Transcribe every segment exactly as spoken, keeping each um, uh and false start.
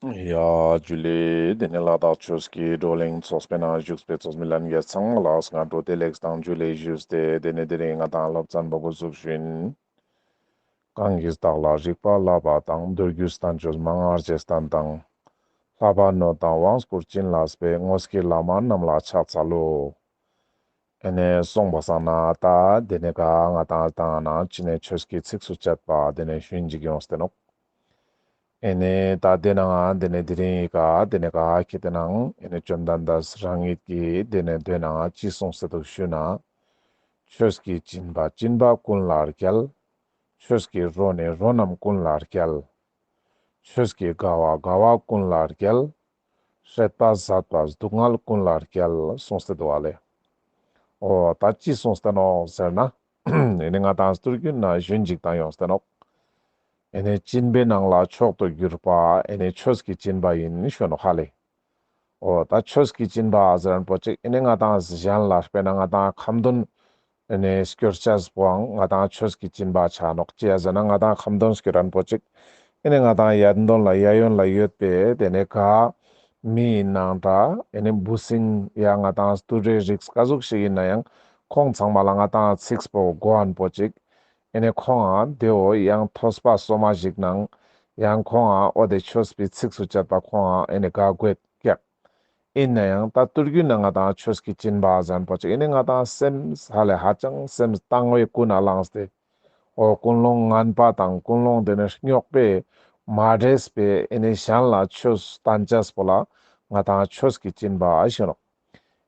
ཡ་ཇུ་ལེ། དེ་ནས་ལ་དྭགས་ཆོས་ཀྱི་བགྲོ་གླེང་ཚོགས་པའི་ནང་བཞུགས་པའི་ཚོགས་མི་ལྷན་རྒྱས་ཚང་མ་ལ་སྔ་དྲོ་བདེ་ལེགས་དང་ཇུ་ལེ་ཞུས་ཏེ། དེ་ནས་དེ་རིང་ང་དང་སློབ་ཚན་པོ་འགོ་བཙུགས་ཤིན། གང་གིས་བདག་ལ་རིག་པ་བསླབ་པ་དང་། མདོ་རྒྱུད་བསྟན་བཅོས་མན་ངག་རྗེས་བསྟན་དང་། བསླབ་པ་གནང་དང་དབང་བསྐུར་བྱིན་བརླབས་པའི། དངོས་ཀྱི་བླ་མ་རྣམས་ལ་ཕྱག་འཚལ་ལོ། ཨེ་ནེ་སོང་པ་སང་ན་ད་དེ་ནས་ག་ང་དང་ད་ནང་ཕྱི་ནས་ཆོས་ཀྱི་ཚིགས་སུ་བཅད་པ་དེ་ནས་ཞུ་ཡིན་ཅིག་ཡོངས་ཏེ་ནོག། ཨེ་ནེ་ད་དེ་ནང་དེ་ནས་དེ་རིང་ག་དེ་ནས་ག་ཁྱེད་དེ་ནང་ཨེ་ནེ་བཅོམ་ལྡན་འདས་རང་ཉིད་ཀྱིས་དེ་ནས་དོན་ནང་ཅི་གསུངས་ཏེ་འདུག་ཞུ་ན། ཆོས་ཀྱི་སྦྱིན་པ་སྦྱིན་པ་ཀུན་ལ་སྐྱེལ། ཆོས་ཀྱི་རོ་ནི་རོ་རྣམས་ཀུན་ལ་སྐྱེལ། ཆོས་ཀྱི་དགའ་བ་དགའ་བ་ཀུན་ལ་སྐྱེལ། སྲེད་པ་ཟད་པ་སྡུག་བསྔལ་ཀུན་ལ་སྐྱེལ་གསུངས་ཏེ་འདུག་པ་ལེ། འོ་ད་ཅི་གསུངས་ཏེ་ནོག་ཟེར་ན། ཨེ་ནེ་ང་དང་སྟོད་རྒྱུད་ན་ཞུན་ཅིག་དང་ཡོངས་ཏེ་ནོག། ཨེ་ནེ་སྦྱིན་པའི་ནང་ལ་མཆོག་ཏུ་གྱུར་པ་ཨེ་ནེ་ཆོས་ཀྱི་སྦྱིན་པ་ཡིན་ཞུ་ནོག་ཧ་ལེ། འོ་ད་ཆོས་ཀྱི་སྦྱིན་པ་ཟེར་མཁན་པོ་ཅིག་ཨེ་ནེ་ང་དང་གཞན་ལ་དཔེར་ན་ང་དང་ཁ་འདོན་ཨེ་ནེ་སྐྱོར་ཅེས་པོའང་ང་དང་ཆོས་ཀྱི་སྦྱིན་པ་ཆ་ནོག། ཅི་ཡ་ཟེར་ན་ང་དང་ཁ་འདོན་སྐྱོར་མཁན་པོ་ཅིག་ཨེ་ནེ་ང་དང་ཡ་འདོན་ལ་ཡ་ཡོན་ལ་ཡོད་པའི་དེ་ནས་ག་མི་ཡིན་ནའང་འདྲ་ཨེ་ནེ་འབུ་སྲིན་ཡ་ང་དང་དུད་འགྲོའི་རིགས་ག་ཟུག་ཞིག་ཡིན་ན་ཡང་ཁོང་ཚང་མ་ལ་ང་དང་ཚིགས་པོ་གོ་མཁན་པོ་ཅིག་ཨེ་ནེ་ཁོང་ང་དེའོ་ཡང་ཐོས་པ་སོ་མ་ཞིག་ནང་ཡང་ཁོང་ང་འོ་དེ་ཆོས་པའི་ཚིགས་སུ་བཅད་པ་ཁོང་ང་ཨེ་ནེ་ག་གོ་ཀྱག། ཡིན་ན་ཡང་ད་སྟོད་རྒྱུད་ན་ང་དང་ཆོས་ཀྱི་སྦྱིན་པ་ཟེར་མཁན་པོ་ཅིག་ཨེ་ནེ་ང་དང་སེམས་ཧ་ལས་ཧ་ཅང་སེམས་དང་བའི་ཀུན་ནས་བསླངས་ཏེ། འོ་ཀུན་སློང་ངན་པ་དང་ཀུན་སློང་དེ་ནས་རྙོག་པས་མ་འདྲེས་པའི་ཨེ་ནེ་གཞན་ལ་ཆོས་བསྟན་ཅེས་པོ་ལ་ང་དང་ཆོས་ཀྱི་སྦྱིན་པ་ཞུ་ནོག།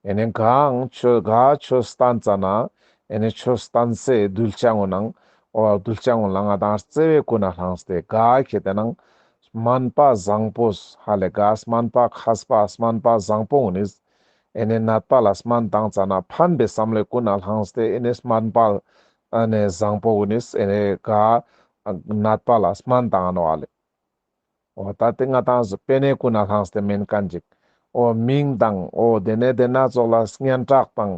ཨེ་ནེ་གང་ཆོས་ག་ཆོས་བསྟན་ཙ་ན་ཨེ་ནེ་ཆོས་བསྟན་སའི་གདུལ་བྱ་ངོ་ནང་འོ་གདུལ་བྱ་ངོ་ལ་ང་དང་བརྩེ་བའི་ཀུན་ནས་བསླངས་ཏེ་ག་ཁྱེད་དེ་ནང་སྨན་པ་བཟང་པོ་ཧ་ལས་ག་སྨན་པ་མཁས་པ་སྨན་པ་བཟང་པོ་གུན་ནིས་ཨེ་ནེ་ནད་པ་ལ་སྨན་བཏང་ཙ་ན་ཕན་པའི་བསམ་བློའི་ཀུན་ནས་བསླངས་ཏེ་ཨེ་ནེ་སྨན་པ་ཨེ་ནེ་བཟང་པོ་གུན་ནིས་ཨེ་ནེ་ག་ནད་པ་ལ་སྨན་བཏང་ནོག་ཨ་ལེ། འོ་ད་དེ་ང་དང་ཟུག་པེ་ནེ་ཀུན་ནས་བསླངས་ཏེ་མན་ཁན་ཅིག། འོ་མིང་དང་འོ་དེ་ནས་དེ་ན་ཙོགས་ལ་སྙན་གྲགས་དང་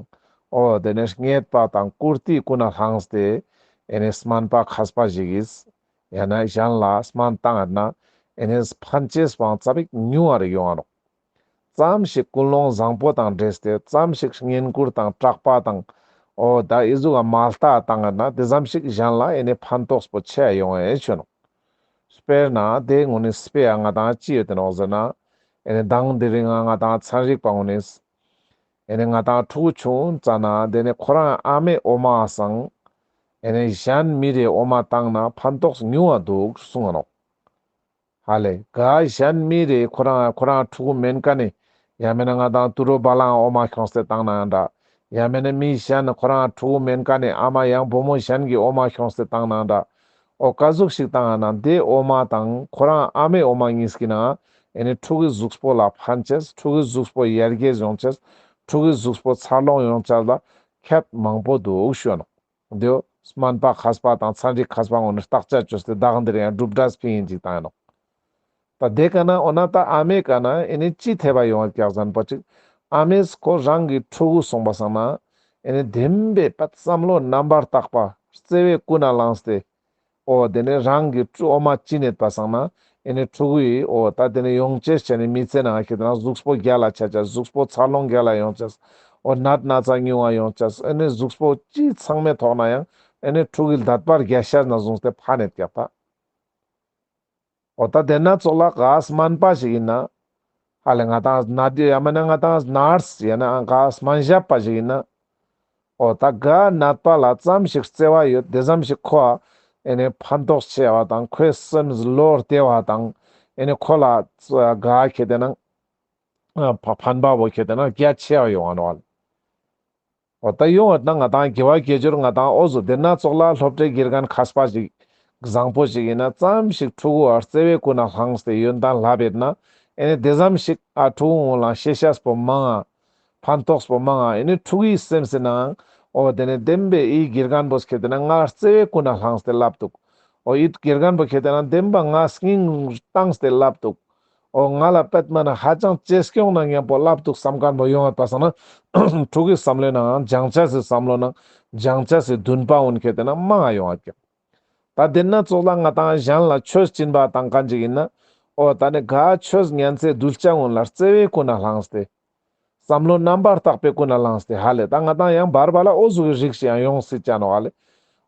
འོ་དེ་ནས་རྙེད་པ་དང་བཀུར་སྟི་ཀུན་ནས་བསླངས་ཏེ་ཨེ་ནེ་སྨན་པ་མཁས་པ་ཞིག་གིས་ཡང་ན་གཞན་ལ་སྨན་བཏང་ཡོད་ན་ཨེ་ནེ་ཕན་ཅེས་པོའང་ཙ་པིག་ཉུང་ང་རེ་ཡོང་ང་ནོག། ཙམ་ཞིག་ཀུན་སློང་བཟང་པོ་དང་འདྲེས་ཏེ་ཙམ་ཞིག་བསྙེན་བཀུར་དང་གྲགས་པ་དང་འོ་ད་ཨི་ཟུག་ག་མ་ལྟ་བཏང་ཡོད་ན་དེ་ཙམ་ཞིག་གཞན་ལ་ཨེ་ནེ་ཕན་ཐོགས་པོ་ཆེ་ཡོང་ངེ་ཆོ་ནོག། དཔེར་ན་དེ་གུན་ནི་དཔེ་ཡང་ང་དང་ཅི་ཡོད་དེ་ནོག་ཟེར་ན། ཨེ་ནེ་མདང་དེ་རིང་ང་དང་ཚན་རིག་པ་གུན་ནི་ཨེ་ནེ་ང་དང་ཕྲུ་གུ་ཆུང་ཙ་ན་དེ་ནས་ཁོ་རང་ཨ་མའི་འོ་མ་སང་ཨེ་ནེ་གཞན་མི་རེ་འོ་མ་བཏང་ན་ཕན་ཐོགས་ཉུང་ང་འདུག་གསུང་ང་ནོག། ཧ་ལས་ག་གཞན་མི་རེ་ཁོ་རང་ཁོ་རང་ཕྲུ་གུ་མན་ཁན་ནི་ཡང་མེད་ན་ང་དང་དུད་འགྲོ་བ་ལང་འོ་མ་ཁྱོངས་ཏེ་བཏང་ནའང་འདྲ། ཡང་མེད་ན་མི་གཞན་ཁོ་རང་ཕྲུ་གུ་མན་ཁན་ནི་ཨ་མ་ཡང་བུ་མོ་གཞན་གྱི་འོ་མ་ཁྱོངས་ཏེ་བཏང་ནའང་འདྲ། འོ་ག་ཟུག་ཞིག་བཏང་ཡོད་ན་དེ་འོ་མ་དང་ཁོ་རང་ཨ་མའི་འོ་མ་གཉིས་ཀྱི་ནང་ཨེ་ནེ་ཕྲུ་གུའི་གཟུགས་པོ་ལ་ཕན་ཅེས་ཕྲུ་གུའི་གཟུགས་པོ་ཡར་རྒྱས་ཡོང་ཅེས་ཕྲུ་གུའི་གཟུགས་པོ་འཚར་ལོངས་ཡོང་ཅེས་ལ་ཁྱད་མང་པོ་འདུག་ཞུ་ནོག། དེའོ་སྨན་པ་མཁས་པ་དང་ཚན་རིག་མཁས་པ་གུན་ནི་བརྟག་དཔྱད་བཅོས་ཏེ་མདང་དེ་རིང་ཡང་གྲུབ་འབྲས་ཕིང་ཡིན་ཅིག་བཏང་ཡོད་ནོག། ད་དེ་ཀ་ན་འོ་ན་ད་ཨ་མའི་ཀ་ན་ཨེ་ནེ་ཅི་ཐེབས་པ་ཡོང་ངེ་ཀྱག་ཟེར་ན་པོ་ཅིག་ཨ་མས་ཁོ་རང་གི་ཕྲུ་གུ་སོང་པ་སང་ན་ཨེ་ནེ་བདེན་པའི་པད་བསམ་བློ་རྣམ་པར་དག་པ་བརྩེ་བའི་ཀུན་ནས་བསླངས་ཏེ་འོ་དེ་ནས་རང་གི་ཕྲུ་འོ་མ་བྱིན་ཡོད་པ་སང་ན་ཨེ་ནེ་ཕྲུ་གུ་ཡིས་འོ་ད་དེ་ནས་ཡོང་ཅེས་བྱས་ནས་མི་ཚེ་ནང་ཁྱེད་དེ་ན་གཟུགས་པོ་རྒྱལ་ལ་ཆ་ཅེས་གཟུགས་པོ་འཚར་ལོངས་རྒྱལ་ལ་ཡོང་ཅེས་འོ་ནད་ན་ཚ་ཉུང་ང་ཡོང་ཅེས་ཨེ་ནེ་གཟུགས་པོ་ཅི་ཚང་མའི་ཐོག་ན་ཡང་ཨེ་ནེ་ཕྲུ་གུའི་ལྡད་པ་རྒྱས་ཤེས་ནས་བཟུང་སྟེ་ཕན་ཡོད་ཀྱག་ད། འོ་ད་དེ་ན་ཙོགས་ལ་ག་སྨན་པ་ཞིག་ཡིན་ན། ཧ་ལས་ང་དང་ནད་ཡོད་ཡང་མེད་ན་ང་དང་ནར་སི་ཡང་ན་ག་སྨན་ཞབས་པ་ཞིག་ཡིན་ན། འོ་ད་ག་ནད་པ་ལ་ཙམ་ཞིག་བརྩེ་བ་ཡོད་དེ་ཙམ་ཞིག་ཁོ་ཨེ་ནེ་ཕན་ཐོགས་ཆེ་བ་དང་ཁོའི་སེམས་བློ་བདེ་བ་དང་ཨེ་ནེ་ཁོ་ལ་ག་ཁྱེད་དེ་ན་ཕན་པ་བོ་ཁྱེད་དེ་ན་རྒྱ་ཆེ་བ་ཡོང་ང་ནོག་ཨ་ལེ། འོ་ད་ཡོང་ཡོད་ན་ང་དང་དགེ་བ་དགེ་སྦྱོར་ང་དང་འོ་ཟུག་དེ་ན་ཙོགས་ལ་སློབ་གྲྭའི་དགེ་རྒན་མཁས་པ་ཞིག་བཟང་པོ་ཞིག་ཡིན་ན་ཙམ་ཞིག་ཕྲུ་གུ་བར་བརྩེ་བའི་ཀུན་ནས་བསླངས་ཏེ་ཡོན་ཏན་བསླབ་ཡོད་ན་ཨེ་ནེ་དེ་ཙམ་ཞིག་ཨ་ཕྲུ་གུ་ངོ་ལ་ཤེས་ཤེས་པོ་མང་ང་ཕན་ཐོགས་པོ་མང་ང་ཨེ་ནེ་ཕྲུ་གུའི་སེམས་སི་ནང་འོ་དེ་ནས་བདེན་པའི་ཨི་དགེ་རྒན་པོ་ཁྱེད་དེ་ན་ང་བརྩེ་བའི་ཀུན་ནས་བསླངས་ཏེ་བསླབ་འདུག། འོ་ཨི་དགེ་རྒན་པོ་ཁྱེད་དེ་ན་བདེན་པ་ང་སྙིང་བཏངས་ཏེ་བསླབ་འདུག། འོ་ང་ལ་པད་མ་ན་ཧ་ཅང་གཅེས་སྐྱོང་ན་མཉམ་པོ་བསླབ་འདུག་བསམ་མཁན་པོ་ཡོང་ཡོད་པ་སང་ན་ཕྲུ་གུའི་བསམ་བློའི་ནང་སྦྱང་ཅེས་སི་བསམ་བློ་ནང་སྦྱང་ཅེས་སི་འདུན་པ་འོན་ཁྱེད་དེ་ན་མང་ང་ཡོང་ཡོད་ཀྱག། ད་དེ་ན་ཙོགས་ལ་ང་དང་གཞན་ལ་ཆོས་སྦྱིན་པ་བཏང་མཁན་ཅིག་ཡིན་ན། འོ་ད་ནི་ག་ཆོས་ཉན་སའི་གདུལ་བྱ་ཀུན་ལ་བརྩེ་བའི་ཀུན་ནས་བསླངས་ཏེ། བསམ་བློ་རྣམ་པར་དག་པའི་ཀུན་ནས་བསླངས་ཏེ་ཧ་ལེ། ད་ང་ཏང་ཡང་བར་བར་ལ་འོ་ཟུག་གི་རིགས་ཤིག་ཡང་ཡོང་སྲིད་ཅ་ནོག་ཧ་ལེ།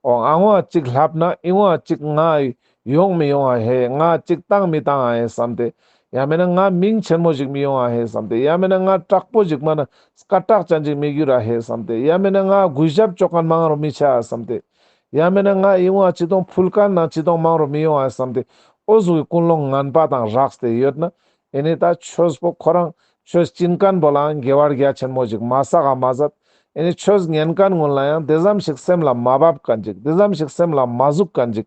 འོ་ཨ་ངོ་ཅིག་ལྷབ་ན་ཨི་ངོ་ཅིག་ང་ཡོང་མི་ཡོང་ཨ་ཧེ། ང་ཅིག་བཏང་མི་བཏང་ཨ་ཧེ་བསམ་སྟེ། ཡང་མེད་ན་ང་མིང་ཆེན་མོ་ཞིག་མི་ཡོང་ཨ་ཧེ་བསམ་སྟེ། ཡང་མེད་ན་ང་དྲག་པོ་ཞིག་མ་ན་སྐད་གྲགས་ཅན་ཞིག་མི་འགྱུར་ཨ་ཧེ་བསམ་སྟེ། ཡང་མེད་ན་ང་གུས་ཞབས་ཅོ་མཁན་མང་རུ་མི་ཆ་ཨ་བསམ་སྟེ། ཡང་མེད་ན་ང་ཨི་ངོ་ཅི་དོང་ཕུལ་མཁན་ན་ཅི་དོང་མང་རུ་མི་ཡོང་ཨ་ཧེ་བསམ་སྟེ། འོ་ཟུག་གི་ཀུན་སློང་ངན་པ་དང་སྦྲགས་ཏེ་ཡོད་ན། ཨེ་ནི་ད་ཆོས་པོ་ཁོ་རང་ཆོས་སྦྱིན་མཁན་པོ་ལའང་དགེ་བ་རྒྱ་ཆེན་མོ་ཞིག་མ་བསགས་ཨ་མ་ཟད། ཨེ་ནི་ཆོས་ཉན་མཁན་ཀུན་ལ་ཡང་དེ་ཙམ་ཞིག་སེམས་ལ་མ་བབ་མཁན་ཅིག་དེ་ཙམ་ཞིག་སེམས་ལ་མ་ཟུག་མཁན་ཅིག་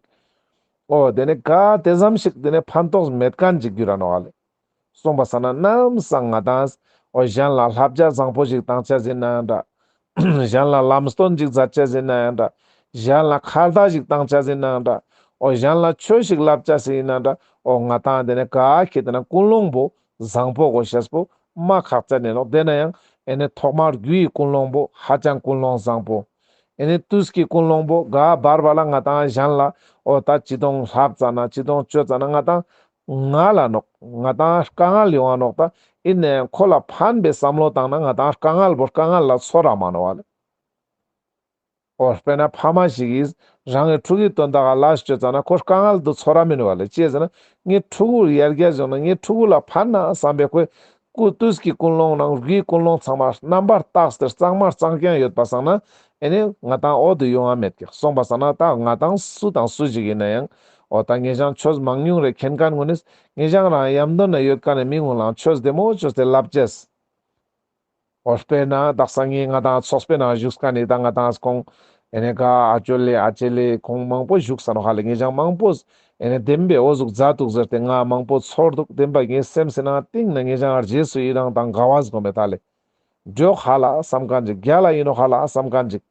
འོ་དེ་ནི་ག་དེ་ཙམ་ཞིག་དེ་ནི་ཕན་ཐོགས་མེད་མཁན་ཅིག་འགྱུར་ར་ནོག་ཧ་ལེ། སོང་པ་སང་ན་ནམ་སང་ང་ཏང་འོ་གཞན་ལ་བསླབ་བྱ་བཟང་པོ་ཞིག་བཏང་ཆ་ཟིན་ན་ཡང་འདྲ། གཞན་ལ་ལམ་སྟོན་ཞིག་མཛད་ཆ་ཟིན་ན་ཡང་འདྲ། གཞན་ལ་ཁ་བརྡ་ཞིག་བཏང་ཆ་ཟིན་ན་ཡང་འདྲ། འོ་གཞན་ལ་ཆོས་ཤིག་བསླབ་ཆ་ཟིན་ན་ཡང་འདྲ། འོ་ང་ཏང་དེ་ནི་ག་ཁེ་དེ་ན་ཀུན་སློང་པོ་བཟང་པོ་གོ་ཤེས་པོ་མ་ཁག་ཅན་ཨིན་ནོག་དེ་ན་ཡང་ཨེ་ནི་ཐོག་མར་རྒྱུ་ཡི་ཀུན་སློང་པོ་ཧ་ཅང་ཀུན་སློང་བཟང་པོ། ཨེ་ནི་དུས་ཀྱི་ཀུན་སློང་པོ་ག་བར་བར་ལ་ང་ཏང་གཞན་ལ་འོ་ད་ཅི་དོང་ལྷབ་ཙ་ན་ཅི་དོང་ཅོ་ཙ་ན་ང་ཏང་ང་ལ་ནོག་ང་ཏང་དཀའ་ངལ་ཡོང་ང་ནོག་ད་ཨིན་ནའང་ཁོ་ལ་ཕན་པའི་བསམ་བློ་བཏང་ན་ང་ཏང་དཀའ་ངལ་པོ་དཀའ་ངལ་ལ་ཚོར་ར་མ་ནོག་ཧ་ལེ། འོ་དཔེར་ན་ཕ་མ་ཞིག་གིས་རང་གི་ཕྲུ་གུའི་དོན་དག་ལ་ལས་ཅོ་ཙ་ན་ཁོ་དཀའ་ངལ་དུ་ཚོར་ར་མི་ནོག་ཧ་ལེ། ཅི་ཟེར་ན་ངའི་ཕྲུ་གུར་ཡར་རྒྱས་ཡོང་ན་ངའི་ཕྲུ་གུ་ལ་ཕན་ན་བསམ་པའི་ཁོའི་སྐུ་དུས་ཀྱི་ཀུན་སློང་ནང་རྒྱུའི་ཀུན་སློང་ཚང་མ་རྣམ་པར་དག་སྟེ་གཙང་མ་གཙང་རྐྱང་ཡོད་པ་སང་ན། ཨེ་ནི་ང་ཏང་འོ་དུ་ཡོང་ང་མེད་ཀྱག་སོང་པ་སང་ན་ད་ང་ཏང་སུ་དང་སུ་ཞིག་ཨིན་ན་ཡང་འོ་ད་ངེ་ཞང་ཆོས་མང་ཉུང་རེ་མཁྱེན་མཁན་ཀུན་ནིས་ངེ་ཞང་རང་ཡམ་དོན་ན་ཡོད་མཁན་ནི་མི་ཀུན་ལའང་ཆོས་བདེ་མོ་ཅོས་ཏེ་བསླབ་ཅེས། འོ་དཔེར་ན་དག་ས་ངས་ང་ཏང་ཚོགས་པའི་ནང་བཞུགས་མཁན་ནི་ད་ང་ཏང་ཁོང་ཨེ་ནི་ག་ཨ་ཅོ་ལེ་ཨ་ཅེ་ལེ་ཁོང་མང་པོ་བཞུགས་ས་ནོག་ཧ་ལེ། ངེ་ཞང་མང་པོ་ཨེ་ནི་བདེན་པའི་འོ་ཟུག་མཛད་འདུག་ཟེར་ཏེ་ང་མང་པོ་ཚོར་འདུག་བདེན་པ་ངའི་སེམས་སི་ནང་གཏིང་ན་ངེ་ཞང་རྗེས་སུ་ཡི་རང་དང་དགའ་བ་སྒོམ་མེད་ད་ལེ། འགྲོགས་ཧ་ལ་བསམ་མཁན་ཅིག་རྒྱལ་ལ་ཡིན་ནོག་ཧ་ལ་བསམ་མཁན་ཅིག་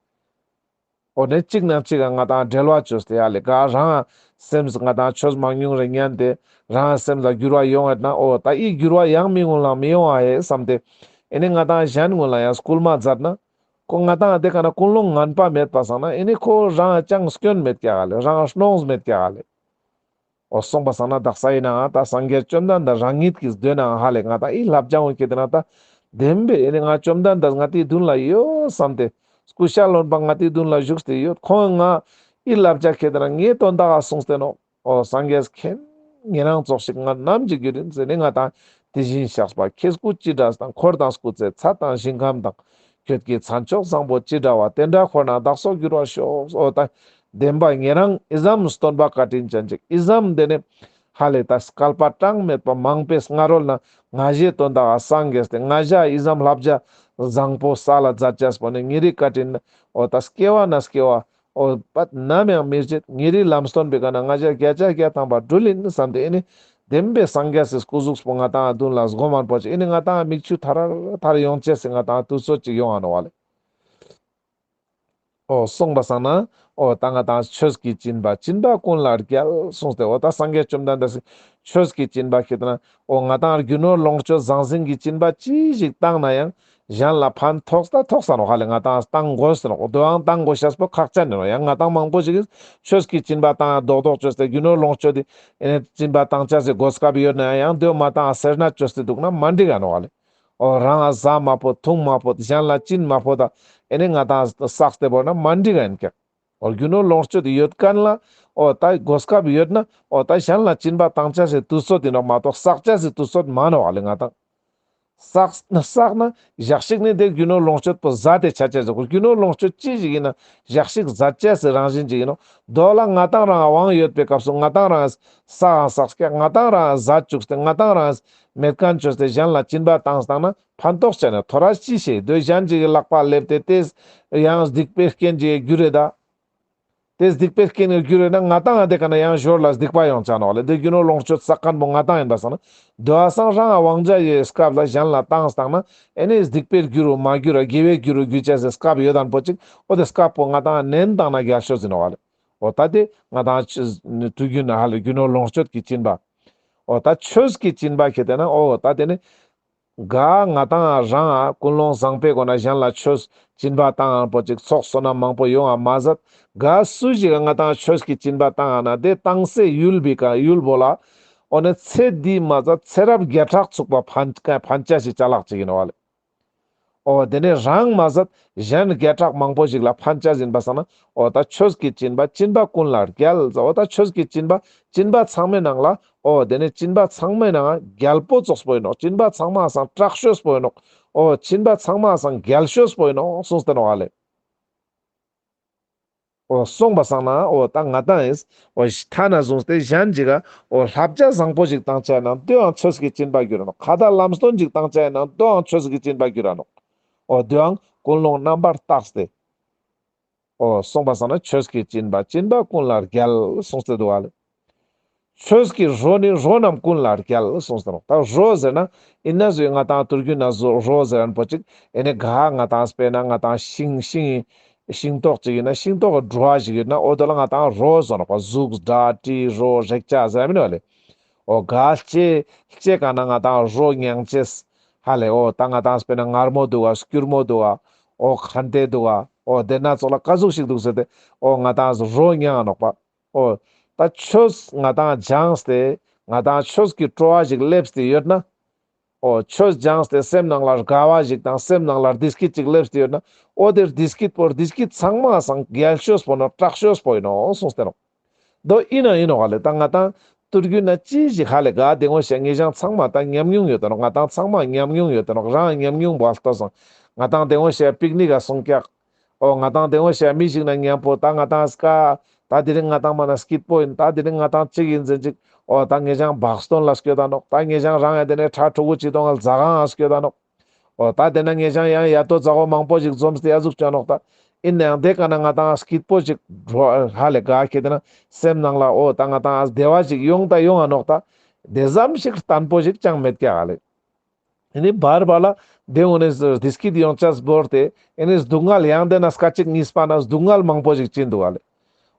འོ་ནི་གཅིག་ནང་གཅིག་ག་ང་ཏང་འབྲེལ་བ་བཅོས་ཏེ་ཡ་ལེ་ག་རང་སེམས་ང་ཏང་ཆོས་མང་ཉུང་རེ་ཉན་ཏེ་རང་སེམས་ལ་འགྱུར་བ་ཡོང་ཡོད་ན་འོ་ད་ཨི་འགྱུར་བ་ཡང་མི་ཀུན་ལ་མི་ཡོང་ཨ་ཧེ་བསམ་སྟེ། ཨེ་ནི་ང་ཏང་གཞན་ཀུན་ལ་ཡང་སྐུལ་མ་མཛད་ན་ཁོ་ང་ཏང་དེ་ཀ་ན་ཀུན་སློང་ངན་པ་མེད་པ་སང་ན་ཨེ་ནི་ཁོ་རང་ཅང་སྐྱོན་མེད་ཀྱག་ལེ། རང་གནོང་མེད་ཀྱག་ལེ། འོ་སོང་པ་སང་ན་དག་ས་ཡིན་ནའང་ད་སངས་རྒྱས་བཅོམ་ལྡན་འདས་རང་ཉིད་ཀྱིས་འདོད་ནའང་ཧ་ལེ་ང་ཏང་ཨི་བསླབ་བྱ་འོང་ཁེ་དེ་ན་ད་བདེན་པའི་ཨེ་ནི་ང་བཅོམ་ལྡན་འདས་ང་ཏིའི་མདུན་ལ་ཡོད་བསམ་སྟེ་སྐུ་ཤ་རློན་པ་ང་ཏིའི་མདུན་ལ་བཞུགས་ཏེ་ཡོད། ཁོང་ང་ཨི་བསླབ་བྱ་ཁེ་དེ་ན་ངའི་དོན་དག་ག་གསུངས་ཏེ་ནོག་འོ་སངས་རྒྱས་མཁྱེན། ཉེ་རང་ཙོགས་ཤིག་ང་ནམ་ཞིག་འགྱུར་ཡིན་ཟེར་ནས་ང་ཏང་དེ་བཞིན་གཤེགས་པ་ཁྱེད་སྐུ་ཅི་འདྲ་དང་འཁོར་དང་སྐུ་ཚེ་ཚད་དང་ཞིང་ཁམས་དང་ཁྱོད་ཀྱི་མཚན་མཆོག་བཟང་པོ་ཅི་འདྲ་བ་དེ་འདྲ་འཁོར་ན་བདག་སོགས་འགྱུར་བར་ཤོག་འོ་ད་བདེན་པ་ཉེ་རང་ཨི་ཙམ་སྟོན་པ་བཀའ་དྲིན་ཅན་ཅིག་ཨི་ཙམ་དེ་ནི་ཧ་ལེ་ད་སྐལ་པ་གྲངས་མེད་པ་མང་པོའི་སྔ་རོལ་ན་ང་ཞའི་དོན་དག་ག་སངས་རྒྱས་ཏེ་ང་ཞ་ཨི་ཙམ་བསླབ་བྱ་བཟང་པོ་ས་ལ་མཛད་ཅེས་པོ་ནི་ཉེ་རིའི་བཀའ་དྲིན་འོ་ད་སྐྱེ་བ་ན་སྐྱེ་བ། འོ་པད་ནམ་ཡང་མི་བརྗེད། ཉེ་རིའི་ལམ་སྟོན་པའི་ཀ་ན་ང་ཞ་བརྒྱ་ཆ་བརྒྱ་ཐམ་པ་འགྲུལ་ཡིན་བསམ་སྟེ་ཨེ་ནི་བདེན་པའི་སངས་རྒྱས་སི་སྐུ་གཟུགས་པོ་ང་ཏང་མདུན་ལ་སྒོམ་མཁན་པོ་ཅིག་ཨེ་ནི་ང་ཏང་མིག་ཆུ་ཐར་ཐར་ཡོང་ཅེས་སི་ང་ཏང་དུས་ཚོད་ཅིག་ཡོང་ང་ནོག་ཧ་ལེ། འོ་སོང་པ་སང་ན་འོ་ད་ང་ཏང་ཆོས་ཀྱི་སྦྱིན་པ་སྦྱིན་པ་ཀུན་ལ་རྒྱལ་གསུངས་ཏེ་འོ་ད་སངས་རྒྱས་བཅོམ་ལྡན་འདས་སི་ཆོས་ཀྱི་སྦྱིན་པ་ཁེ་དེ་ན་འོ་ང་ཏང་རྒྱུ་ནོར་ལོངས་སྤྱོད་ཟང་ཟིང་གི་སྦྱིན་པ་ཅི་ཞིག་བཏང་ན་ཡང་གཞན་ལ་ཕན་ཐོགས་ད་ཐོགས་ས་ནོག་ཧ་ལེ། ང་ཏང་བཏང་དགོས་ས་ནོག་དོའང་བཏང་དགོས་ཤེས་པོ་ཁག་ཅན་ཨིན་ནོག་ཡང་ང་ཏང་མང་པོ་ཞིག་གིས་ཆོས་ཀྱི་སྦྱིན་པ་བཏང་རྡོག་རྡོག་བཅོས་ཏེ་རྒྱུ་ནོར་ལོངས་སྤྱོད་དེ་ཨེ་ནི་སྦྱིན་པ་བཏང་ཆ་སི་གོ་སྐབས་ཡོད་ན་ཡང་དོ་མ་བཏང་སེར་སྣ་བཅོས་ཏེ་འདུག་ན་མ་འགྲིག་ག་ནོག་ཧ་ལེ། འོ་རང་ཟ་མ་ཕོད་འཐུང་མ་ཕོད་གཞན་ལ་སྦྱིན་མ་ཕོད་ད་ཨེ་ནི་ང་ཏང་བསགས་ཏེ་བོར་ན་མ་འགྲིག་ག་ཨིན་ཀྱག་འོ་རྒྱུ་ནོར་ལོངས་སྤྱོད་ཡོད་མཁན་ལ་འོ་ད་གོ་སྐབས་ཡོད་ན་འོ་ད་གཞན་ལ་སྦྱིན་པ་བཏང་ཆ་སི་དུས་ཚོད་ཨིན་ནོག་མ་གཏོགས་བསགས་ཆ་སི་དུས་ཚོད་མ་ནོག་ཧ་ལེ་ང་ཏང་། བསགས་ན་བསགས་ན་ཞག་ཞིག་ནི་དེ་རྒྱུ་ནོར་ལོངས་སྤྱོད་པོ་ཟད་དེ་ཆ་ཆ་ཟེར་གོ་རྒྱུ་ནོར་ལོངས་སྤྱོད་ཅི་ཞིག་ཨིན་ན་ཞག་ཞིག་ཟད་ཆ་སི་རང་བཞིན་ཅིག་ཨིན་ནོག་དོ་ལ་ང་ཏང་རང་དབང་ཡོད་པའི་སྐབས་སུ་ང་ཏང་རང་བསགས་ཨང་བསགས་ཀྱག་ང་ཏང་རང་ཟད་བཅུག་སྟེ་ང་ཏང་རང་མེད་མཁན་བཅོས་ཏེ་གཞན་ལ་སྦྱིན་པ་བཏང་སྟེ་ན་ཕན་ཐོགས་ཆ་ན་ཐོ་རས་ཅི་ཤེས་དོ་གཞན་ཅིག་གི་ལག་པ་ལེབས་ཏེ་དེ་ཡང་སྡིག་པའི་རྐྱེན་ཅིག་གི་རྒྱུ་རེད་ད། དེ་སྡིག་པའི་རྐྱེན་གྱི་རྒྱུ་རེད་ན་ང་ཏང་ང་དེ་ཀ་ན་ཡང་ཞོར་ལ་སྡིག་པ་ཡོང་ཆ་ནོག་ལེ། དེ་རྒྱུ་ནོར་ལོངས་སྤྱོད་བསགས་མཁན་པོ་ང་ཏང་ཡིན་པ་སང་ན། དོ་བ་སང་རང་ང་དབང་ཆ་ཡོད་སྐབས་ལ་གཞན་ལ་བཏང་སྟེ་ན་ཨེ་ནི་སྡིག་པའི་རྒྱུ་རུ་མ་གྱུར་ར་དགེ་བའི་རྒྱུ་རུ་འགྱུར་ཆ་སི་སྐབས་ཡོད་དན་པོ་ཅིག་འོ་དེ་སྐབས་པོ་ང་ཏང་ནན་བཏང་ན་རྒྱལ་ཤོས་ཡིན་ནོག་ལེ། འོ་ད་དེ་ང་ཏང་ཆོས་དུས་རྒྱུན་ན་ཧ་ལེ་རྒྱུ་ནོར་ལོངས་སྤྱོད་ཀྱི་སྦྱིན་པ། འོ་ད་ཆོས་ཀྱི་སྦྱིན་པ་ཁེ་དེ་ན་འོ་ད་དེ་ནི། ག་ང་ཏང་རང་ཀུན་སློང་བཟང་པོའི་སྒོ་ནས་གཞན་ལ་ཆོས་སྦྱིན་པ་བཏང་ཡང་པོ་ཅིག་ཚོགས་བསོད་ནམས་མང་པོ་ཡོང་ང་མ་ཟད། ག་སུ་ཞིག་ག་ང་ཏང་ཆོས་ཀྱི་སྦྱིན་པ་བཏང་ཡང་ན་དེ་བཏང་སའི་ཡུལ་བི་ཀ་ཡུལ་བོ་ལ་ འོ་ནི་ཚེ་འདི་མ་ཟད་ཚེ་རབས་བརྒྱ་ཕྲག་ཚུགས་པ་ཕན་ཕན་ཆ་ཞིག་ཅ་ལག་ཅིག་ཡིན་ནོག་ལེ། འོ་དེ་ནས་རང་མ་ཟད་གཞན་བརྒྱ་ཕྲག་མང་པོ་ཞིག་ལ་ཕན་ཆ་ཡིན་པ་སང་ན། འོ་ད་ཆོས་ཀྱི་སྦྱིན་པ་སྦྱིན་པ་ཀུན་ལ་རྒྱལ། འོ་ད་ཆོས་ཀྱི་སྦྱིན་པ་སྦྱིན་པ་ཚང་མའི་ནང་ལ། འོ་དེ་ནས་སྦྱིན་པ་ཚང་མའི་ནང་རྒྱལ་པོ་ཙོགས་པོ་ཡིན་ནོག། སྦྱིན་པ་ཚང་མའི་སང་དྲག་ཤོས་པོ་ཡིན་ནོག། འོ་སྦྱིན་པ་ཚང་མའི་སང་རྒྱལ་ཤོས་པོ་ཡིན་ནོག་གསུངས་ཏེ་ནོག་ལེ། འོ་སོང་པ་སང་ན་འོ་ད་ང་དང་ཡིན། འོ་ཐ་ན་བཟུང་སྟེ་གཞན་ཅིག་ག་འོ་བསླབ་བྱ་བཟང་པོ་ཞིག་བཏང་ཆ་ཡིན་ན་དེའང་ཆོས་ཀྱི་སྦྱིན་པ་འགྱུར་ར་ནོག། ཁ་ཏ་ལམ་སྟོན་ཅིག་བཏང་ཆ་ཡིན་ན་དེའང་ཆོས་ཀྱི་སྦྱིན་པ་འགྱུར་ར་ནོག། འོ་དེའང་ཀུན་སློང་རྣམ་པར་བརྟགས་ཏེ། འོ་སོང་པ་སང་ན་ཆོས་ཀྱི་སྦྱིན་པ་སྦྱིན་པ་ཀུན་ལ་རྒྱལ་གསུངས་ཏེ་འདུག་ལེ། ཆོས་ཀྱི་རོ་ནི་རོ་རྣམས་ཀུན་ལ་རྒྱལ་གསུངས་ཏེ་ནོག། ད་རོ་ཟེར་ན་ཨིན་ན་ཟོས་ང་དང་དུས་རྒྱུན་ན་ཟོ་རོ་ཟེར་མཁན་པོ་ཅིག་ཨེ་ནི་ག་ང་དང་དཔེར་ན་ང་དང་ཤིང་ཤིང་ཤིང་ཏོག་ཅིག་ཡིན་ན་ཤིང་ཏོག་གི་བྲོ་བ་ཞིག་ཡོད་ན་འོ་དེ་ལ་ང་དང་རོ་ཟེར་ནོག་པ། གཟུགས་སྒྲ་དྲི་རོ་རེག་བྱ་ཟེར་མིན་ནོག་ལེ། འོ་ག་ལྕེ་ལྕེ་ག་ན་ང་དང་རོ་མྱང་ཅེས་ཧ་ལེ། འོ་ད་ང་དང་དཔེར་ན་མངར་མོ་འདུག་ག། སྐྱུར་མོ་འདུག་ག། འོ་ཁ་འདེ་འདུག་ག། འོ་དེ་ན་ཙོགས་ལ་ག་ཟུག་ཞིག་འདུག་ཟེར་ཏེ་འོ་ང་དང་རོ་མྱང་ནོག་པ། འོ་ད་ཆོས་ང་དང་སྦྱངས་ཏེ་ང་དང་ཆོས་ཀྱི་སྤྲོ་བ་ཞིག་སླེབས་ཏེ་ཡོད་ན། འོ་ཆོས་སྦྱངས་ཏེ་སེམས་ནང་ལ་དགའ་བ་ཞིག་དང་སེམས་ནང་ལ་བདེ་སྐྱིད་ཅིག་སླེབས་ཏེ་ཡོད་ན། འོ་དེ་བདེ་སྐྱིད་པོ་བདེ་སྐྱིད་ཚང་མའི་སང་རྒྱལ་ཤོས་པོ་ནོག། དྲག་ཤོས་པོ་ཡིན་ནོག་གསུངས་ཏེ་ནོག། དོ་ཡིན་ན་ཡིན་ནོག་ལེ། ད་ང་དང་དུས་རྒྱུན་ན་ཅི་ཞིག་ཧ་ལེ་ག་དེ་ངོ་ཤེས་ངེ་ཞང་ཚང་མ་ད་ཉམས་མྱོང་ཡོད་དེ་ནོག། ང་དང་ཚང་མ་ཉམས་མྱོང་ཡོད་དེ་ནོག། རང་ཉམས་མྱོང་བོ་ལྟོས་སང་། ང་དང་དེ་ངོ་ཤེས་པིག་ནིག་ག་སོང་ཀྱག། འོ་ང་དང་དེ་ངོ་ཤེས་མི་ཞིག་ན་མཉམ་པོ་ད་ང་དང་སྐ་ད་དེ་རིང་ང་དང་མ་ན་སྐྱིད་པོ་ཡིན། ད་དེ་རིང་ང་དང་ཅིག་ཡིན་ཟེར་ཅིག། འོ་ད་ངེ་ཞང་བག་སྟོན་ལ་སྐྱོད་ད་ནོག། ད་ངེ་ཞང་རང་ཡང་དེ་ནས་ཁྲ་ཕྲུ་གུ་ཅིག་དང་ལ་ཟ་གང་ང་སྐྱོད་ད་ནོག། འོ་ད་དེ་ན་ངེ་ཞང་ཡང་ཡ་ཏོ་ཛ་འོ་མང་པོ་ཞིག་འཛོམས་ཏེ་ཡ་ཟུག་ཅོ་ནོག་ད། ཡིན་ནའང་དེ་ཀ་ན་ང་དང་སྐྱིད་པོ་ཞིག་འགྲོ་ཧ་ལེ་ག་ཁེ་དེ་ན་སེམས་ནང་ལ་འོ་ད་ང་དང་བདེ་བ་ཞིག་ཡོང་ད་ཡོང་ང་ནོག་ད། དེ་ཙམ་ཞིག་བརྟན་པོ་ཞིག་ཅང་མེད་ཀྱག་ཧ་ལེ། ཨེ་ནི་བར་བར་ལ་དེ་འོ་ནི་བདེ་སྐྱིད་ཡོང་ཆ་བོར་ཏེ་ཨེ་ནི་སྡུག་བསྔལ་ཡང་དེ་ན་སྐད་ཅིག་གཉིས་པ་ན་སྡུག་བསྔལ་མང་པོ་ཞིག་ཅིག་འདུག་ཧ་ལེ།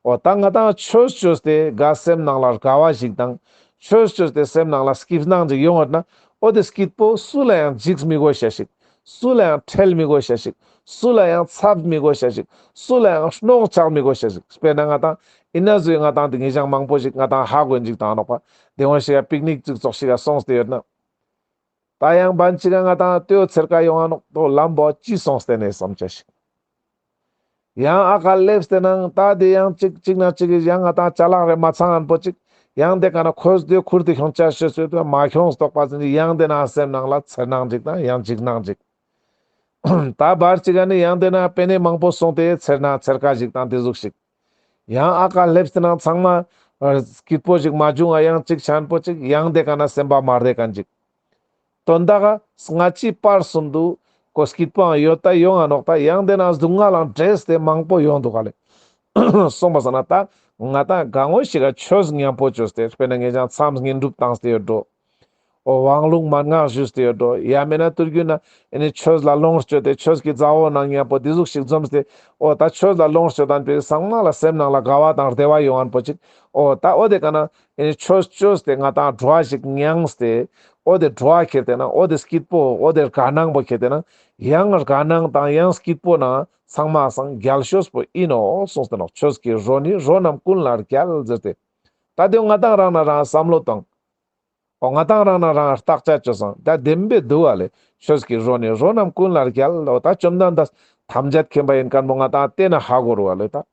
འོ་ད་ང་དང་ཆོས་ཅོས་ཏེ་ག་སེམས་ནང་ལ་དགའ་བ་ཞིག་དང་ཆོས་ཅོས་ཏེ་སེམས་ནང་ལ་སྐྱིད་སྣང་ཞིག་ཡོང་བ་ན་འོ་དེ་སྐྱིད་པོ་སུ་ལ་ཡང་འཇིགས་མི་དགོས་ཤ་ཞིག། སུ་ལ་ཡང་ཁྲེལ་མི་དགོས་ཤ་ཞིག། སུ་ལ་ཡང་འཚབ་མི་དགོས་ཤ་ཞིག། སུ་ལ་ཡང་གནོང་ཆགས་མི་དགོས་ཤ་ཞིག། དཔེར་ན་ང་དང་ཡིན་ན་ཟོས་ང་དང་དེ་ངེ་ཞང་མང་པོ་ཞིག་ང་དང་ཧ་གོ་ཡིན་ཅིག་དང་ནོག་པ། དེ་ངོ་ཤེས་ཡ་པིག་ནིག་ཅིག་ཙོགས་ཤིག་ག་སོང་སྟེ་ཡོད་ན། ད་ཡང་བན་ཅིག་ག་ང་དང་ལྟོས་ཚེར་ཀ་ཡོང་ང་ནོག་དོ་ལམ་བོ་ཅི་སོང་སྟེ་ནས་བསམ་ཆ་ཞིག། ཡང་ཨ་ཀ་སླེབས་ཏེ་ནང་ད་དེ་ཡང་ཅིག་ཅིག་ན་ཅིག་ཡང་ང་དང་ཅ་ལག་རེ་མ་ཚང་ཨན་པོ་ཅིག། ཡང་དེ་ཀ་ན་ཁོས་དེ་ཁུར་དེ་ཁྱོང་ཆ་ཤོད་ཤོད་དེ་མ་ཁྱོང་སྟོག་པ་ཟིན་ཅིག། ཡང་དེ་ན་སེམས་ནང་ལ་ཚེར་སྣང་ཅིག་དང་ཡང་འཇིགས་སྣང་ཅིག། ད་བར་ཅིག་ག་ནི་ཡང་དེ་ན་པེ་ནེ་མང་པོ་སོང་སྟེ་ཚེར་ན་ཚེར་ཀ་ཞིག་དང་དེ་ཟུག་ཞིག། ཡང་ཨ་ཀ་སླེབས་ཏེ་ནང་ཚང་མ་སྐྱིད་པོ་ཞིག་མ་བྱུང་ང་ཡང་ཅིག་ཆན་པོ་ཅིག་ཡང་དེ་ཀ་ན་སེམས་པ་མ་བདེ་མཁན་ཅིག། དོན་དག་ག་སྔ་ཕྱི་བར་གསུམ་དུ་ཀོ་སྐྱིད་པོའང་ཡོད་ད་ཡོང་ང་ནོག་ད། ཡང་དེ་ན་སྡུག་བསྔལ་ལང་འདྲེས་ཏེ་མང་པོ་ཡོང་འདུག་ག་ལེ། སོང་པ་སང་ན་ད་ང་དང་ག་ངོ་ཞིག་ག་ཆོས་མཉམ་པོ་ཅོས་ཏེ་དཔེར་ན་ངེ་ཞང་མཚམས་བསྙེན་སྒྲུབ་བཏང་སྟེ་ཡོད་འགྲོ། འོ་དབང་ལུང་མན་ངག་ཞུས་ཏེ་ཡོད་འགྲོ། ཡང་མེད་ན་དུས་རྒྱུན་ན་ཨེ་ནི་ཆོས་ལ་ལོངས་སྤྱོད་དེ་ཆོས་ཀྱི་ཛ་འོ་ནང་མཉམ་པོ་དེ་ཟུག་ཞིག་འཛོམས་ཏེ་འོ་ད་ཆོས་ལ་ལོངས་སྤྱོད་དང་པའི་སང་མ་ལ་སེམས་ནང་ལ་དགའ་བ་དང་བདེ་བ་ཡོང་ཨན་པོ་ཅིག། འོ་ད་འོ་དེ་ཀ་ན་ཨེ་ནི་ཆོས་ཅོས་ཏེ་ང་དང་བྲོ་བ་ཞིག་མྱངས་ཏེ་འོ་དེ་བྲོ་བ་ཁྱེར་ཏེ་ན་འོ་དེ་སྐྱིད་པོ་འོ་དེ་དགའ་སྣང་པོ་ཁྱེར་ཏེ་ན་ཡང་དགའ་སྣང་དང་ཡང་སྐྱིད་པོ་ན་ཚང་མའི་སང་རྒྱལ་ཤོས་པོ་ཨིན་ནོག་གསུངས་ཏེ་ནོག། ཆོས་ཀྱི་རོ་ནི་རོ་རྣམས་ཀུན་ལ་རྒྱལ་ཟེར་ཏེ། ད་དེ་ང་དང་རང་ན་རང་བསམ་བློ་བཏང་། འོ་ང་དང་རང་ན་རང་བརྟག་དཔྱད་ཅོས་སང་ད་བདེན་པའི་འདུག་ག་ལེ། ཆོས་ཀྱི་རོ་ནི་རོ་རྣམས་ཀུན་ལ་རྒྱལ། འོ་ད་བཅོམ་ལྡན་འདས་ཐམས་ཅད་མཁྱེན་པ་ཡིན་མཁན་པོ་ང་དང་དེ་ན་ཧ་གོ་རུ་བ་ལེ་ད།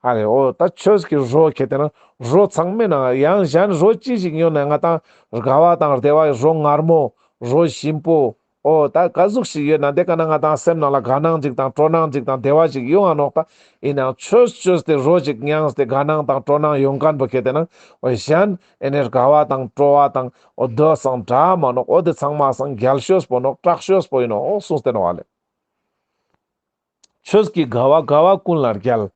ཧ་ལེ་འོ་ད་ཆོས་ཀྱི་རོ་ཁྱེར་ཏེ་ན་རོ་ཚང་མའི་ནང་ཡང་གཞན་རོ་ཅི་ཞིག་ཡོད་ན་ང་དང་དགའ་བ་དང་བདེ་བ་རོ་མངར་མོ་རོ་ཞིམ་པོ། འོ་ད་ག་ཟུག་ཞིག་ཡོད་ན་དེ་ཀ་ན་ང་དང་སེམས་ནང་ལ་དགའ་སྣང་ཅིག་དང་སྤྲོ་སྣང་ཅིག་དང་བདེ་བ་ཅིག་ཡོང་ང་ནོག་ད། ཡིན་ནའང་ཆོས་ཅོས་ཏེ་རོ་ཅིག་མྱངས་ཏེ་དགའ་སྣང་དང་སྤྲོ་སྣང་ཡོང་མཁན་པོ་ཁྱེར་ཏེ་ན་འོ་གཞན་ཨེ་ནི་དགའ་བ་དང་སྤྲོ་བ་དང་འོ་དོ་སང་འདྲ་མ་ནོག། འོ་དེ་ཚང་མའི་སང་རྒྱལ་ཤོས་པོ་ནོག། དྲག་ཤོས་པོ་ཨིན་ནོག་གསུངས་ཏེ་ནོག་ཨ་ལེ། ཆོས་ཀྱི་དགའ་བ་དགའ་བ་ཀུན་ལ་རྒྱལ།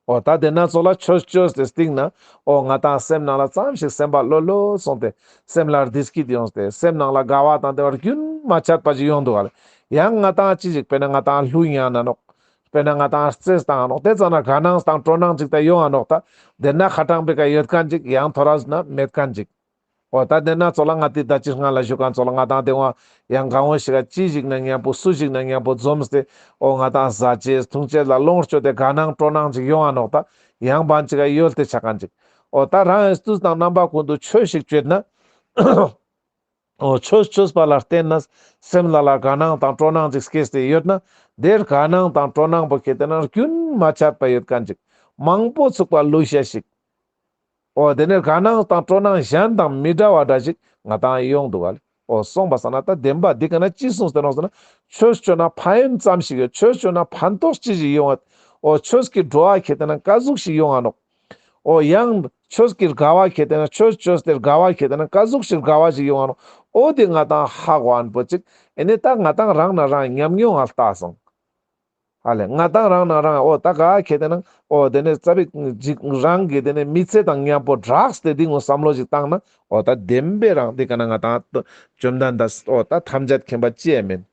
འོ་ད་དེ་ན་ཙོགས་ལ་ཆོས་ཅོས་ཏེ་སྟིང་ན་འོ་ང་དང་སེམས་ནང་ལ་ཙམ་ཞིག་སེམས་པ་ལྷོད་ལྷོད་སོང་སྟེ་སེམས་ལ་བདེ་སྐྱིད་ཡོང་སྟེ་སེམས་ནང་ལ་དགའ་བ་དང་བདེ་བ་རྒྱུན་མ་ཆད་པ་ཞིག་ཡོང་འདུག་ག་ལེ། ཡང་ང་དང་ཅི་ཞིག་དཔེར་ན་ང་དང་གླུ་ཉན་ན་ནོག། དཔེར་ན་ང་དང་རྩེས་བཏང་ང་ནོག། དེ་ཙམ་ན་དགའ་སྣང་དང་སྤྲོ་སྣང་ཅིག་ད་ཡོང་ང་ནོག་ད། དེ་ན་ཁ་ཏང་པེ་ཀ་ཡོད་མཁན་ཅིག་ཡང་ཐོ་རས་ན་མེད་མཁན་ཅིག། འོ་ད་དེ་ན་ཙོགས་ལ་ང་དེ་ད་ཅི་སྔ་ལ་ཞུ་མཁན་ཙོགས་ལ་ང་དང་དེ་བ་ཡང་གང་བོ་ཞིག་ག་ཅི་ཞིག་ན་མཉམ་པོ་སུ་ཞིག་ན་མཉམ་པོ་འཛོམས་ཏེ་འོ་ང་དང་ཟ་ཅེས་འཐུང་ཅེས་ལ་ལོངས་སྤྱོད་དེ་དགའ་སྣང་སྤྲོ་སྣང་ཅིག་ཡོང་ང་ནོག་ད། ཡང་བན་ཅིག་ག་ཡོད་དེ་ཆ་མཁན་ཅིག། འོ་ད་རང་ངི་དུས་དང་རྣམ་པ་ཀུན་ཏུ་ཆོས་ཤིག་ཅོས་ན། འོ་ཆོས་ཅོས་པ་ལ་བརྟེན་ན་སེམས་ལ་ལ་དགའ་སྣང་དང་སྤྲོ་སྣང་ཅིག་སྐྱེས་ཏེ་ཡོད་ན། དེར་དགའ་སྣང་དང་སྤྲོ་སྣང་པོ་ཁེ་ཏེ་ན་རྒྱུན་མ་ཆད་པ་ཡོད་མཁན་ཅིག་མང་པོ་ཚུགས་པ་ལུས་ཤེས་ཤིག་འོ་དེ་ནས་དགའ་སྣང་དང་སྤྲོ་སྣང་གཞན་དང་མི་འདྲ་བ་འདྲ་ཞིག་ང་ཏང་ཡོང་འདུག་ག་ལེ། འོ་སོང་པ་སང་ན་ད་བདེན་པ་འདི་ཀ་ན་ཅི་གསུངས་ཏེ་ནོག་ཟེར་ན། ཆོས་ཅོས་ན་ཕན་ཡོན་ཙམ་ཞིག་ཡོད། ཆོས་ཅོས་ན་ཕན་ཐོགས་ཅི་ཞིག་ཡོང་ངད། འོ་ཆོས་ཀྱི་འགྲོ་བ་ཁེ་ཏེ་ན་ཀ་ཟུག་ཞིག་ཡོང་ང་ནོག་འོ་ཡང་ཆོས་ཀྱི་དགའ་བ་ཁེ་ཏེ་ན་ཆོས་ཅོས་ཏེ་དགའ་བ་ཁེ་ཏེ་ན་ཀ་ཟུག་ཞིག་དགའ་བ་ཞིག་ཡོང་ང་ནོག་འོ་དེ་ང་ཏང་ཧ་གོ་ཨན་པོ་ཅིག་ཨེ་ནེ་ད་ང་ཏང་རང་ན་རང་ཉམས་མྱོང་ང་ལྟ་སོང་། ཧ་ལེ་ང་ཏང་རང་ན་རང་འོ་ད་ག་ཁེ་ཏེ་ན་འོ་དེ་ནས་རྩ་བའི་ཅིག་རང་གི་དེ་ནས་མི་ཚེ་དང་མཉམ་པོ་སྦྲགས་ཏེ་འདི་ངོ་བསམ་བློ་ཞིག་བཏང་ན་འོ་ད་བདེན་པའི་རང་འདི་ཀ་ན་ང་ཏང་བཅོམ་ལྡན་འདས་འོ་ད་ཐམས་ཅད་མཁྱེན་པ་ཅི་ཡང་མིན།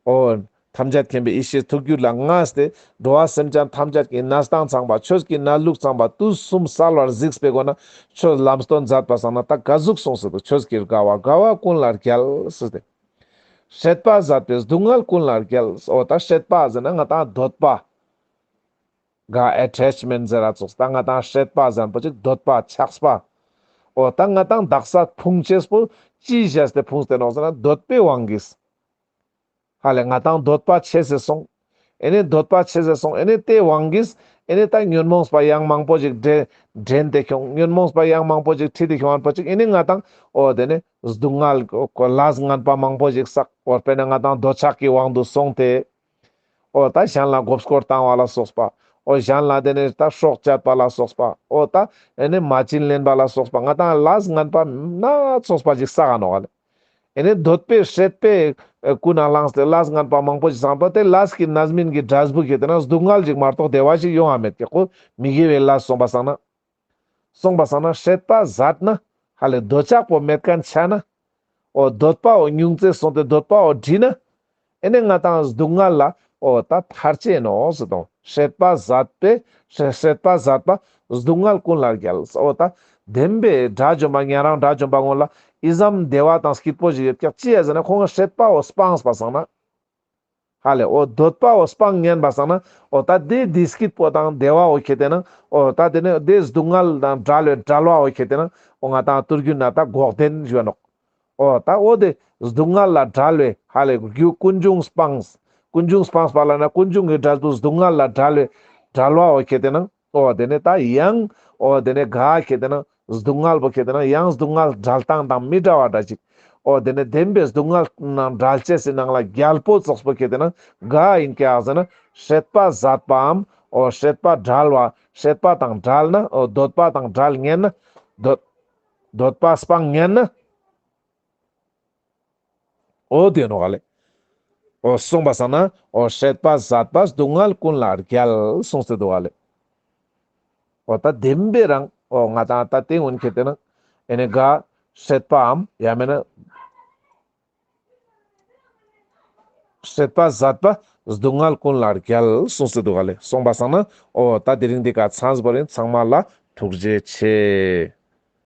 འོ་ཐམས་ཅད་མཁྱེན་པའི་ཡེ་ཤེས་ཐུགས་རྒྱུད་ལ་མངའ་སྟེ་འགྲོ་བ་སེམས་ཅན་ཐམས་ཅད་ཀྱི་གནས་སྟངས་ཚང་པ་ཆོས་ཀྱི་གནས་ལུགས་ཚང་པ་དུས་གསུམ་གསལ་བར་གཟིགས་པའི་སྒོ་ན་ཆོས་ལམ་སྟོན་མཛད་པ་སང་ན་ད་ག་ཟུག་གསུངས་སེ་འདུག་ཆོས་ཀྱི་དགའ་བ་དགའ་བ་ཀུན་ལ་རྒྱལ་ཟེར་ཏེ། སྲེད་པ་ཟད་པས་སྡུག་བསྔལ་ཀུན་ལ་རྒྱལ། འོ་ད་སྲེད་པ་ཟེར་ན་ང་ཏང་འདོད་པ། ག་ཨེ་ཊེཆ་མེནཊ་ཟེར་ར་ཙོགས་ད་ང་ཏང་སྲེད་པ་ཟེར་ན་པོ་ཅིག་འདོད་པ་ཆགས་པ། འོ་ད་ང་ཏང་དག་ས་ཕུང་ཅེས་པོ་ཅི་བྱས་ཏེ་ཕུངས་ཏེ་ནོག་ཟེར་ན་འདོད་པའི་དབང་གིས། ཧ་ལེ་ང་ཏང་འདོད་པ་ཆེ་སེ་སོང་། ཨེ་ནེ་འདོད་པ་ཆེ་སེ་སོང་། ཨེ་ནེ་དེའི་དབང་གིས་ཨེ་ནེ་ད་ཉོན་མོངས་པ་ཡང་མང་པོ་ཞིག་འདྲེ་འདྲེན་ཏེ་ཁྱོང་། ཉོན་མོངས་པ་ཡང་མང་པོ་ཞིག་ཁྲིད་དེ་ཁྱོང་ཨན་པོ་ཅིག་ཨེ་ནེ་ང་ཏང་འོ་དེ་ནས་སྡུག་བསྔལ་ལས་ངན་པ་མང་པོ་ཞིག་བསགས། འོ་དཔེར་ན་ང་ཏང་འདོད་ཆགས་ཀྱི་དབང་དུ་སོང་སྟེ། འོ་ད་གཞན་ལ་མགོ་སྐོར་བཏང་བ་ལ་སོགས་པ། འོ་གཞན་ལ་དེ་ནས་ད་སྲོག་བཅད་པ་ལ་སོགས་པ། འོ་ད་ཨེ་ནེ་མ་བྱིན་ལེན་པ་ལ་སོགས་པ་ང་ཏང་ལས་ངན་པ་སྣ་ཚོགས་པ་ཞིག་བསགས་ནོག་ལེ། ཨེ་ནེ་འདོད་པའི་སྲེད་པའི་ཀུན་ནས་བསླངས་ཏེ་ལས་ངན་པ་མང་པོ་ཞིག་བསགས་པ་དེ་ལས་ཀྱི་རྣམ་སྨིན་གྱི་འབྲས་བུ་ཁེ་ཏེ་ན་སྡུག་བསྔལ་ཞིག་མ་གཏོགས་བདེ་བ་ཞིག་ཡོང་ང་མེད་ཀྱག་གོ། མི་དགེ་བའི་ལས་སོང་པ་སང་ན། སོང་པ་སང་ན་སྲེད་པ་ཟད་ན། ཧ་ལེ་འདོད་ཆགས་པོ་མེད་མཁན་ཆ་ན། འོ་འདོད་པའོ་ཉུང་ཙེ་སོང་སྟེ་འདོད་པའོ་འགྲིབ་ན། ཨེ་ནེ་ང་ཏང་སྡུག་བསྔལ་ལ་འོ་ད་ཐར་ཅེས་ནོག་ཟེར་དང་། སྲེད་པ་ཟད་པས་སྲེད་སྲེད་པ་ཟད་པ་སྡུག་བསྔལ་ཀུན་ལ་རྒྱལ། འོ་ད་བདེན་པའི་དགྲ་བཅོམ་པ་ཉན་རང་དགྲ་བཅོམ་པ་ངོ་ལ་ཨི་ཙམ་བདེ་བ་དང་སྐྱིད་པོ་ཞིག་ཡོད་ཀྱག་ཅི་ཡ་ཟེར་ན་ཁོང་གི་སྲེད་པའོ་སྤངས་པ་སང་ན། ཧ་ལེ་འོ་འདོད་པའོ་སྤང་ཉན་པ་སང་ན་འོ་ད་དེ་བདེ་སྐྱིད་པོ་དང་བདེ་བའོ་ཁེ་ཏེ་ན་འོ་ད་དེ་ནས་དེ་སྡུག་བསྔལ་དང་བྲལ་བའི་བྲལ་བའོ་ཁེ་ཏེ་ན་འོ་ང་ཏང་ཐུར་རྒྱུད་ན་ད་འགོག་བདེན་ཞུ་ནོག་འོ་ད་འོ་དེ་སྡུག་བསྔལ་ལ་བྲལ་བའི་ཧ་ལེ་རྒྱུ་ཀུན་འབྱུང་སྤངས། ཀུན་འབྱུང་སྤངས་པ་ལ་ན་ཀུན་འབྱུང་གི་འབྲས་བུ་སྡུག་བསྔལ་ལ་བྲལ་བའི་བྲལ་བའོ་ཁེ་ཏེ་ན། འོ་དེ་ནས་ད་ཡང་འོ་དེ་ནས་ག་ཁེ་ཏེ་ན་སྡུག་བསྔལ་པོ་ཁེ་ཏེ་ན་ཡང་སྡུག་བསྔལ་བྲལ་སྟངས་དང་མི་འདྲ་བ་འདྲ་ཅིག་འོ་དེ་ནས་བདེན་པའི་སྡུག་བསྔལ་ནང་བྲལ་ཅེས་སི་ནང་ལ་རྒྱལ་པོ་ཙོགས་པོ་ཁེ་ཏེ་ན་ག་ཡིན་ཀྱག་ཟེར་ན་སྲེད་པ་ཟད་པའམ་འོ་སྲེད་པ་བྲལ་བ། སྲེད་པ་དང་བྲལ་ན་འོ་འདོད་པ་དང་བྲལ་ཉན་ན། འདོད་འདོད་པ་སྤང་ཉན་ན། འོ་དེ་ནོག་ལེ། འོ་སོང་པ་སང་ན་འོ་སྲེད་པ་ཟད་པ་སྡུག་བསྔལ་ཀུན་ལ་རྒྱལ་གསུངས་ཏེ་འདུག་ལེ། འོ་ད་བདེན་པའི་རང་འོ་ང་ཏང་ད་དེ་ངོ་ཁེ་ཏེ་ན་ཨེ་ནེ་ག་སྲེད་པའམ་ཡང་མེད་ན་སྲེད་པ་ཟད་པ་སྡུག་བསྔལ་ཀུན་ལ་རྒྱལ་གསུངས་ཏེ་འདུག་ལེ། སོང་པ་སང་ན་འོ་ད་དེ་རིང་འདི་ཀ་ཚང་བོ་ཡིན། ཚང་མ་ལ་ཐུགས་རྗེ་ཆེ།